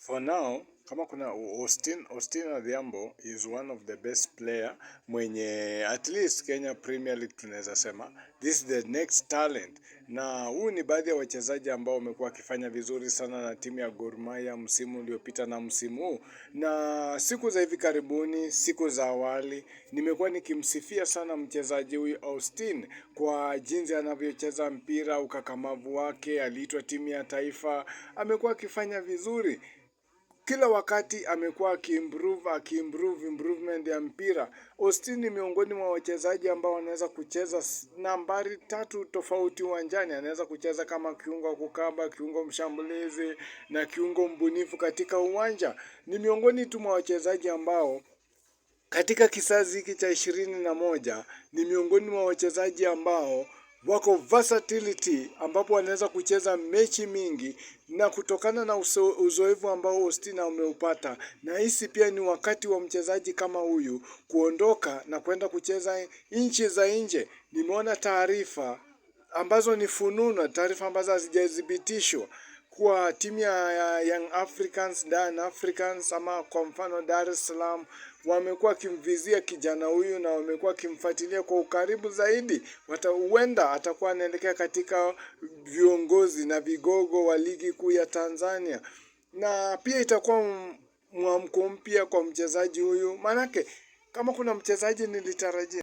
For now, kama kuna Austin Adhiambo is one of the best player mwenye at least Kenya Premier League tunaweza sema this is the next talent, na huu ni baadhi ya wachezaji ambao wamekuwa wakifanya vizuri sana na timu ya Gor Mahia msimu uliopita na msimu huu, na siku za hivi karibuni, siku za awali, nimekuwa nikimsifia sana mchezaji huyu Austin kwa jinsi anavyocheza mpira, ukakamavu wake, aliitwa timu ya taifa, amekuwa akifanya vizuri kila wakati, amekuwa akiimprove akiimprove improvement ya mpira. Austin ni miongoni mwa wachezaji ambao wanaweza kucheza nambari tatu tofauti uwanjani. Anaweza kucheza kama kiungo wa kukaba, kiungo mshambulizi na kiungo mbunifu katika uwanja. Ni miongoni tu mwa wachezaji ambao katika kizazi hiki cha 21 ni miongoni mwa wachezaji ambao wako versatility, ambapo wanaweza kucheza mechi mingi, na kutokana na uzoefu ambao Austin ameupata, nahisi pia ni wakati wa mchezaji kama huyu kuondoka na kwenda kucheza nchi za nje. Nimeona taarifa ambazo ni fununu, taarifa ambazo hazijathibitishwa kuwa timu ya Young Africans, Dan Africans ama kwa mfano Dar es Salaam wamekuwa wakimvizia kijana huyu na wamekuwa wakimfuatilia kwa ukaribu zaidi. Huenda atakuwa anaelekea katika viongozi na vigogo wa ligi kuu ya Tanzania, na pia itakuwa mwamko mpya kwa mchezaji huyu, maanake kama kuna mchezaji nilitarajia